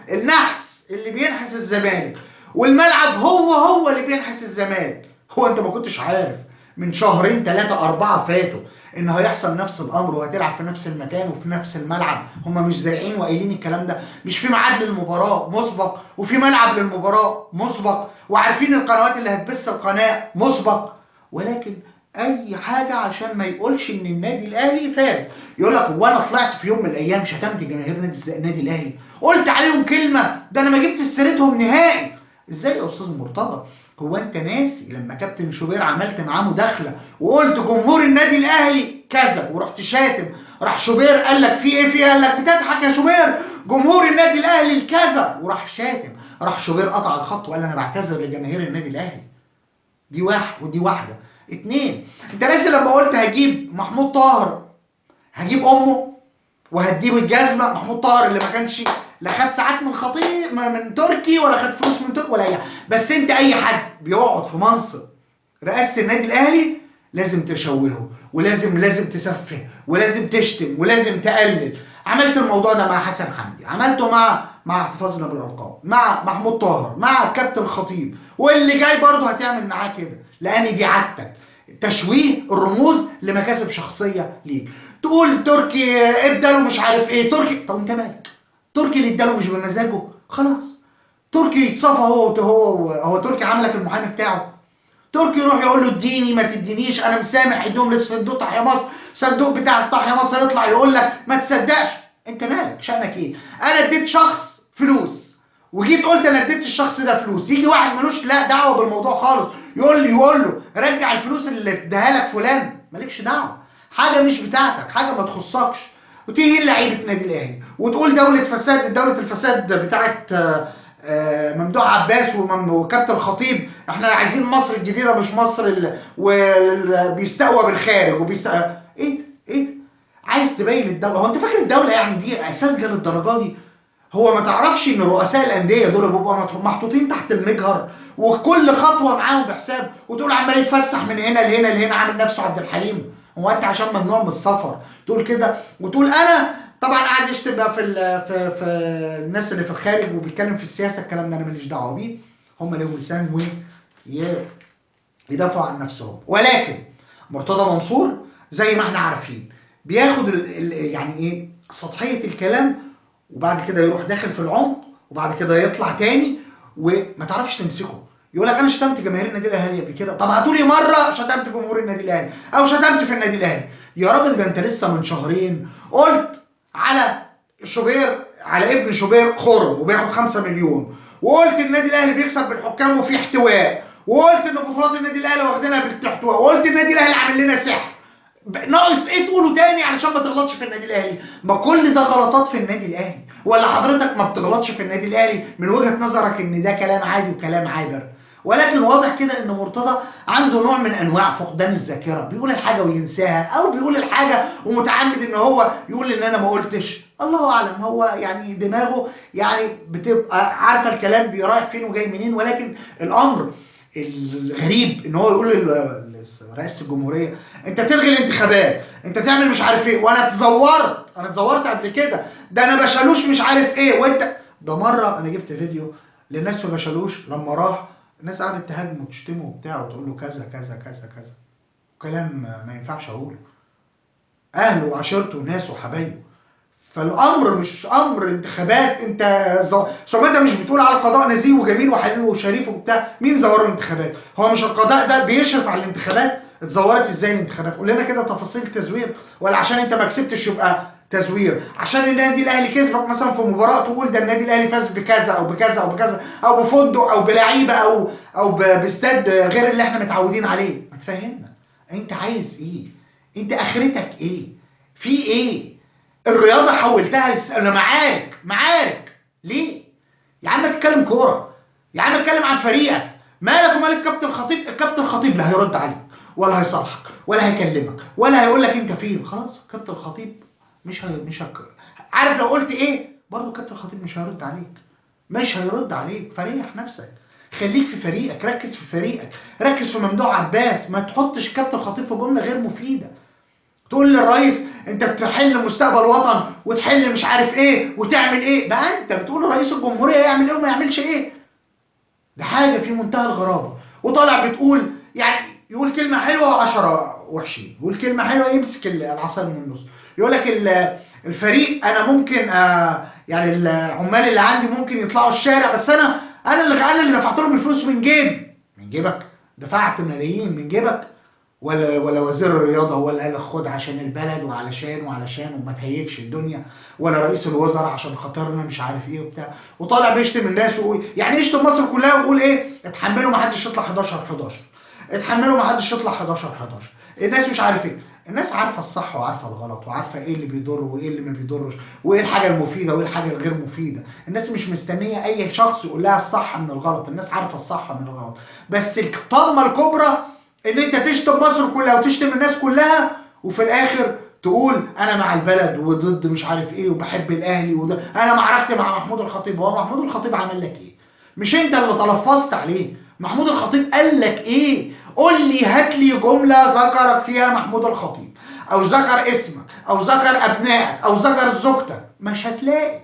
النحس اللي بينحس الزمالك، والملعب هو اللي بينحس الزمالك. هو انت ما كنتش عارف من شهرين 3 4 فاتوا ان هيحصل نفس الامر وهتلعب في نفس المكان وفي نفس الملعب؟ هما مش زايعين وقايلين الكلام ده؟ مش في ميعاد للمباراة مسبق، وفي ملعب للمباراة مسبق، وعارفين القنوات اللي هتبث القناة مسبق، ولكن اي حاجة عشان ما يقولش ان النادي الاهلي فاز. يقول لك وانا طلعت في يوم من الايام شتمت جماهير النادي الاهلي، قلت عليهم كلمة، ده انا ما جبت سيرتهم نهائي. ازاي يا استاذ مرتضى؟ هو انت ناسي لما كابتن شوبير عملت معاه مداخله وقلت جمهور النادي الاهلي كذا ورحت شاتم، راح شوبير قال لك في ايه في ايه؟ قال لك بتضحك يا شوبير، جمهور النادي الاهلي الكذا، وراح شاتم. راح شوبير قطع الخط وقال انا بعتذر لجماهير النادي الاهلي. دي واحد ودي واحدة. 2، انت ناسي لما قلت هجيب محمود طاهر، هجيب امه وهديه بالجزمه؟ محمود طاهر اللي ما كانش لا خد ساعات من خطيب من تركي ولا خد فلوس من تركي ولا اي حاجة. بس انت اي حد بيقعد في منصب رئاسة النادي الاهلي لازم تشوهه، ولازم تسفه، ولازم تشتم، ولازم تقلل. عملت الموضوع ده مع حسن حمدي، عملته مع احتفاظنا بالارقام، مع محمود طاهر، مع الكابتن خطيب، واللي جاي برضه هتعمل معاه كده، لان دي عادتك، تشويه الرموز لمكاسب شخصية ليك. تقول تركي اداله مش عارف ايه، تركي، طب انت مالك؟ تركي اللي اداله مش بمزاجه، خلاص تركي يتصافى هو تركي عملك المحامي بتاعه. تركي يروح يقول له اديني ما تدينيش انا مسامح، اديهم لصندوق تحيا مصر، صندوق بتاع تحيا مصر يطلع يقول لك ما تصدقش. انت مالك؟ شأنك ايه؟ انا اديت شخص فلوس وجيت قلت انا اديت الشخص ده فلوس، يجي واحد ملوش لا دعوه بالموضوع خالص يقول له رجع الفلوس اللي اداها لك فلان، مالكش دعوه، حاجة مش بتاعتك، حاجة ما تخصكش. وتهين لعيبة النادي الاهلي وتقول دولة فساد، دولة الفساد بتاعت ممدوح عباس وكابتن الخطيب، احنا عايزين مصر الجديدة مش مصر اللي بيستقوى بالخارج وبيستقوى ايه ايه. عايز تبين الدولة؟ هو انت فاكر الدولة يعني دي ساذجة للدرجة دي؟ هو ما تعرفش ان رؤساء الاندية دول بيبقوا محطوطين تحت المجهر وكل خطوة معاهم بحساب، وتقول عمال يتفسح من هنا لهنا لهنا عامل نفسه عبد الحليم. هو انت عشان ممنوع من السفر تقول كده؟ وتقول انا طبعا قاعد يشتم بقى في في الناس اللي في الخارج وبيتكلم في السياسة، الكلام ده انا ماليش دعوه بيه، هم لهم لسان ويدافعوا عن نفسهم. ولكن مرتضى منصور زي ما احنا عارفين بياخد يعني ايه سطحية الكلام، وبعد كده يروح داخل في العمق، وبعد كده يطلع تاني وما تعرفش تمسكه. يقول لك انا شتمت جماهير النادي الاهلي قبل كده، طب هاتوا لي مرة شتمت جمهور النادي الاهلي او شتمت في النادي الاهلي. يا راجل ده انت لسه من شهرين قلت على شوبير، على ابن شوبير خرم وبياخد 5 مليون، وقلت النادي الاهلي بيكسب بالحكام وفي احتواء، وقلت ان بطولات النادي الاهلي واخدينها بالاحتواء، وقلت النادي الاهلي عامل لنا سحر. ناقص ايه تقوله تاني علشان ما تغلطش في النادي الاهلي؟ ما كل ده غلطات في النادي الاهلي، ولا حضرتك ما بتغلطش في النادي الاهلي من وجهة نظرك ان ده كلام عادي وكلام عابر؟ ولكن واضح كده ان مرتضى عنده نوع من انواع فقدان الذاكرة، بيقول الحاجة وينساها، او بيقول الحاجة ومتعمد ان هو يقول ان انا ما قلتش، الله اعلم. هو يعني دماغه يعني بتبقى عارفه الكلام بيرايح فين وجاي منين. ولكن الامر الغريب ان هو يقول رئاسة الجمهورية انت تلغي الانتخابات، انت تعمل مش عارف ايه، وانا اتزورت، انا اتزورت قبل كده، ده انا بشالوش مش عارف ايه، وانت ده مرة انا جبت فيديو للناس في بشالوش لما راح الناس قعدت تهاجمه وتشتمه وبتاع وتقول له كذا كذا كذا كذا. كلام ما ينفعش اقوله. اهله وعشيرته وناسه وحبايبه. فالامر مش امر انتخابات. انت ثم انت مش بتقول على القضاء نزيه وجميل وحليل وشريف وبتاع، مين زور الانتخابات؟ هو مش القضاء ده بيشرف على الانتخابات؟ اتزورت ازاي الانتخابات؟ قول لنا كده تفاصيل التزوير. ولا عشان انت ما كسبتش يبقى تزوير؟ عشان النادي الاهلي كسبك مثلا في مباراة تقول ده النادي الاهلي فاز بكذا او بكذا او بكذا او بفندق او بلعيبه او باستاد غير اللي احنا متعودين عليه. ما تفهمنا انت عايز ايه؟ انت اخرتك ايه؟ في ايه؟ الرياضة حولتها لمعارك. معارك ليه؟ يا عم اتكلم كورة، يا عم اتكلم عن فريقك. مالك ومال الكابتن الخطيب؟ الكابتن الخطيب لا هيرد عليك ولا هيصالحك ولا هيكلمك ولا هيقول لك انت فين. خلاص كابتن الخطيب مش هي مش هك... عارف لو قلت ايه برضه كابتن الخطيب مش هيرد عليك، مش هيرد عليك. فريح نفسك، خليك في فريقك، ركز في فريقك، ركز في ممدوح عباس. ما تحطش كابتن الخطيب في جملة غير مفيدة. تقول للرئيس انت بتحل مستقبل وطن وتحل مش عارف ايه وتعمل ايه، بقى انت بتقول لرئيس الجمهورية يعمل ايه وما يعملش ايه؟ ده حاجة في منتهى الغرابة. وطالع بتقول يعني يقول كلمة حلوة و10 وحشين، يقول كلمة حلوة يمسك العصاية من النص، يقول لك الفريق انا ممكن يعني العمال اللي عندي ممكن يطلعوا الشارع، بس انا اللي دفعت لهم الفلوس من جيبي. من جيبك؟ دفعت ملايين من جيبك؟ ولا وزير الرياضة هو اللي قال لك خد عشان البلد وعلشان وعلشان وما تهيجش الدنيا، ولا رئيس الوزراء عشان خاطرنا مش عارف ايه وبتاع، وطالع بيشتم الناس ويقول يعني يشتم مصر كلها ويقول ايه؟ اتحملوا ما حدش يطلع 11-11، اتحملوا ما حدش يطلع 11-11، الناس مش عارف ايه. الناس عارفه الصح وعارفه الغلط وعارفه ايه اللي بيضر وايه اللي ما بيضرش وايه الحاجة المفيدة وايه الحاجة الغير مفيدة. الناس مش مستنيه اي شخص يقول لها الصح من الغلط، الناس عارفه الصح من الغلط. بس الطامة الكبرى ان انت تشتم مصر كلها وتشتم الناس كلها وفي الاخر تقول انا مع البلد وضد مش عارف ايه وبحب الاهلي وده. انا معركتي مع محمود الخطيب. هو محمود الخطيب عمل لك ايه؟ مش انت اللي تلفظت عليه. محمود الخطيب قال لك ايه؟ قول لي، هات لي جملة ذكرك فيها محمود الخطيب، او ذكر اسمك، او ذكر ابنائك، او ذكر زوجتك. مش هتلاقي.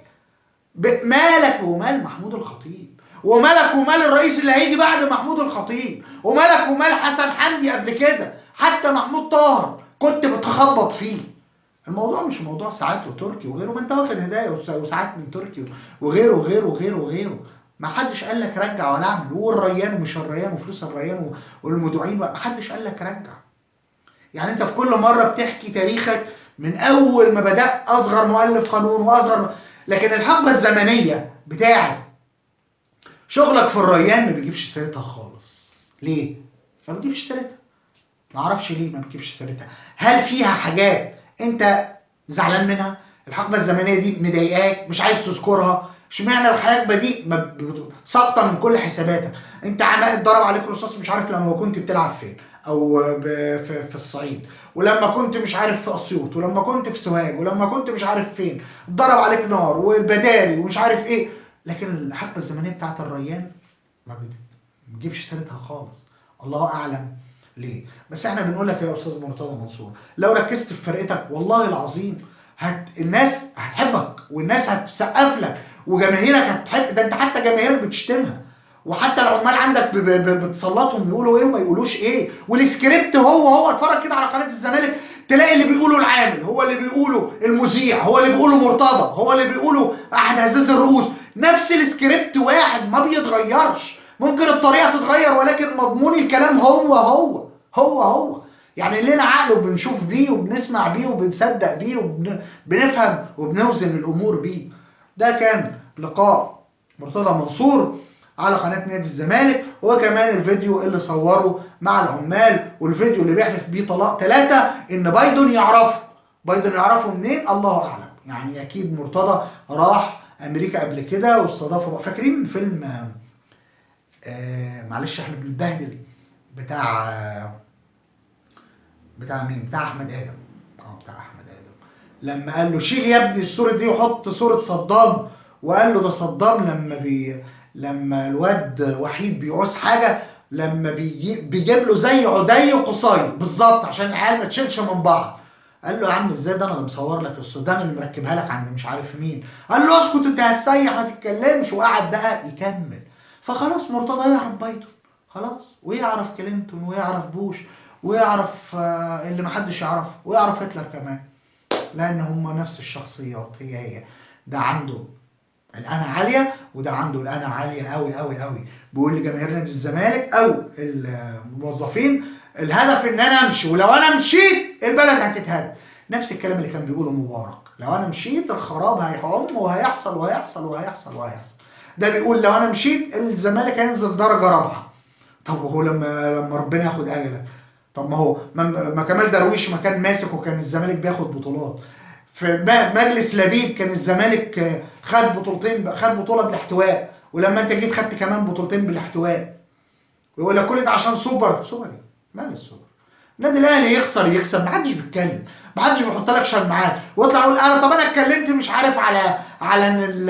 مالك ومال محمود الخطيب؟ ومالك ومال الرئيس اللي هيجي بعد محمود الخطيب؟ ومالك ومال حسن حمدي قبل كده؟ حتى محمود طاهر كنت بتخبط فيه. الموضوع مش موضوع ساعات وتركي وغيره، ما انت واخد هدايا وساعات من تركي وغيره وغيره وغيره وغيره. ما حدش قال لك رجع ولا اعمل، والريان ومش الريان وفلوس الريان والمدعين، ما حدش قال لك رجع. يعني انت في كل مرة بتحكي تاريخك من اول ما بدات اصغر مؤلف قانون واصغر، لكن الحقبة الزمنية بتاعت شغلك في الريان ما بيجيبش سيرتها خالص. ليه؟ ما بيجيبش سيرتها. ما اعرفش ليه ما بيجيبش سيرتها. هل فيها حاجات انت زعلان منها؟ الحقبة الزمنية دي مضايقاك مش عايز تذكرها؟ اشمعنى الحقبة دي ساقطه من كل حساباتك؟ انت عمال اتضرب عليك رصاص مش عارف لما كنت بتلعب فين، او في الصعيد، ولما كنت مش عارف في اسيوط، ولما كنت في سوهاج، ولما كنت مش عارف فين، اتضرب عليك نار والبداري ومش عارف ايه. لكن الحقبة الزمنية بتاعت الريان ما بتجيبش سيرتها خالص. الله اعلم ليه. بس احنا بنقول لك يا استاذ مرتضى منصور، لو ركزت في فرقتك والله العظيم الناس هتحبك والناس هتسقف لك وجماهيرك هتحب. ده انت حتى جماهيرك بتشتمها، وحتى العمال عندك بتسلطهم يقولوا ايه وما يقولوش ايه، والسكريبت هو اتفرج كده على قناة الزمالك تلاقي اللي بيقوله العامل هو اللي بيقوله المذيع، هو اللي بيقوله مرتضى، هو اللي بيقوله احد هزاز الرؤوس. نفس السكريبت واحد ما بيتغيرش. ممكن الطريقة تتغير ولكن مضمون الكلام هو هو هو هو. يعني لنا عقل وبنشوف بيه وبنسمع بيه وبنصدق بيه وبنفهم وبنوزن الامور بيه. ده كان لقاء مرتضى منصور على قناة نادي الزمالك، وكمان الفيديو اللي صوره مع العمال، والفيديو اللي بيحلف بيه طلاق 3 ان بايدن يعرفه. بايدن يعرفه منين؟ الله اعلم. يعني اكيد مرتضى راح امريكا قبل كده واستضافه. فاكرين فيلم معلش احنا بنتبهدل بتاع مين؟ بتاع احمد ادم. بتاع احمد ادم لما قال له شيل يا ابني الصورة دي وحط صوره صدام، وقال له ده صدام لما الواد وحيد بيعوز حاجة لما بيجيب له زي عدي وقصي بالظبط عشان العيال ما تشيلش من بعض. قال له يا عم ازاي ده انا اللي مصور لك الصورة، ده انا اللي مركبها لك عند مش عارف مين. قال له اسكت انت هتسيح ما تتكلمش، وقعد بقى يكمل. فخلاص مرتضى يعرف بايدن خلاص، ويعرف كلينتون ويعرف بوش ويعرف اللي محدش يعرفه، ويعرف هتلر كمان، لان هم نفس الشخصيات هي هي. ده عنده الأنا عالية وده عنده الأنا عالية قوي قوي قوي. بيقول لجماهير نادي الزمالك أو الموظفين الهدف إن أنا أمشي، ولو أنا مشيت البلد هتتهد. نفس الكلام اللي كان بيقوله مبارك، لو أنا مشيت الخراب هيعم وهيحصل وهيحصل وهيحصل وهيحصل. ده بيقول لو أنا مشيت الزمالك هينزل درجة رابعة. طب وهو لما ربنا ياخد أجلك؟ طب ما هو ما كمال درويش ما كان ماسك وكان الزمالك بياخد بطولات. في مجلس لبيب كان الزمالك خد بطولتين، خد بطوله بالاحتواء، ولما انت جيت خدت كمان بطولتين بالاحتواء. ويقول لك كل ده عشان سوبر. سوبر ايه؟ مال السوبر؟ النادي الاهلي يخسر يكسب، محدش بيتكلم، محدش بيحط لك شماعات ويطلع يقول انا طب انا اتكلمت مش عارف على ان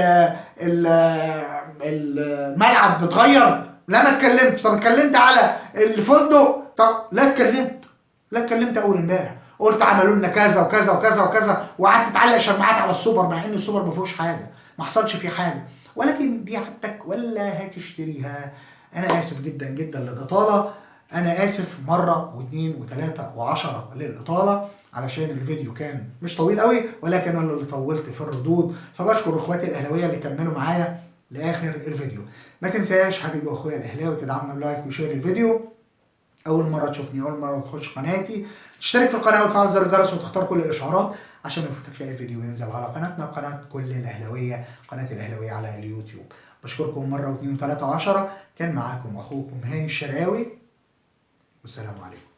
الملعب بيتغير، لا ما اتكلمتش. طب اتكلمت على الفندق؟ طب لا اتكلمت، لا اتكلمت اول امبارح، قلت عملوا لنا كذا وكذا وكذا وكذا، وقعدت تعلق شماعات على السوبر مع ان السوبر ما فيهوش حاجة، ما حصلش فيه حاجة. ولكن دي عادتك ولا هتشتريها. انا اسف جدا جدا للاطاله، انا اسف مرة واثنين وثلاثة وعشرة للاطاله، علشان الفيديو كان مش طويل قوي، ولكن انا اللي طولت في الردود. فبشكر اخواتي الاهلاوية اللي كملوا معايا لاخر الفيديو. ما تنساش حبيبي واخويا الاهلاوي تدعمنا ب like و share الفيديو. اول مرة تشوفني، اول مرة تخش قناتي، تشترك في القناة وتفعل زر الجرس وتختار كل الاشعارات عشان ما يفوتكش اي فيديو ينزل على قناتنا، قناة كل الاهلاوية، قناة الاهلاوية على اليوتيوب. بشكركم مرة واثنين وثلاثة وعشرة. كان معاكم اخوكم هاني الشرقاوي، والسلام عليكم.